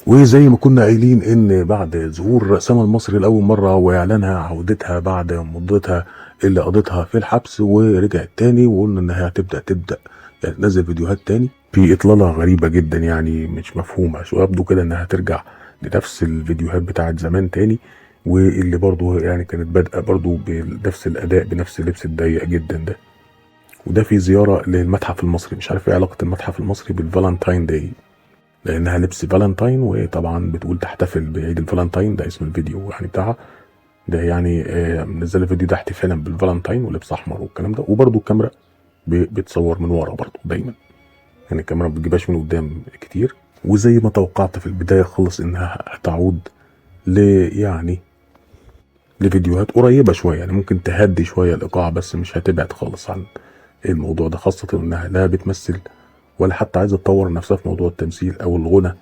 وزي ما كنا قايلين ان بعد ظهور سما المصري لاول مرة واعلانها عودتها بعد مدتها اللي قضتها في الحبس ورجعت تاني، وقلنا انها هتبدا يعني تنزل فيديوهات تاني في اطلالة غريبة جدا يعني مش مفهومه، شو يبدو كده انها هترجع لنفس الفيديوهات بتاعت زمان تاني، واللي برضو يعني كانت بادئه برضو بنفس الاداء بنفس اللبس الضيق جدا ده. وده في زيارة للمتحف المصري، مش عارف ايه علاقة المتحف المصري بال Valentine Day، لانها لبس فالنتاين، وطبعا بتقول تحتفل بعيد الفالنتاين، ده اسم الفيديو يعني بتاعها ده، يعني منزله الفيديو ده احتفالا بالفالنتاين ولبس احمر والكلام ده. وبرده الكاميرا بتصور من ورا برده دايما، يعني الكاميرا ما بتجيبهاش من قدام كتير. وزي ما توقعت في البداية خالص انها هتعود ل يعني لفيديوهات قريبه شوية، يعني ممكن تهدي شوية الايقاع بس مش هتبعد خالص عن الموضوع ده، خاصة انها لا بتمثل ولا حتى عايزه تطور نفسها في موضوع التمثيل او الغنى.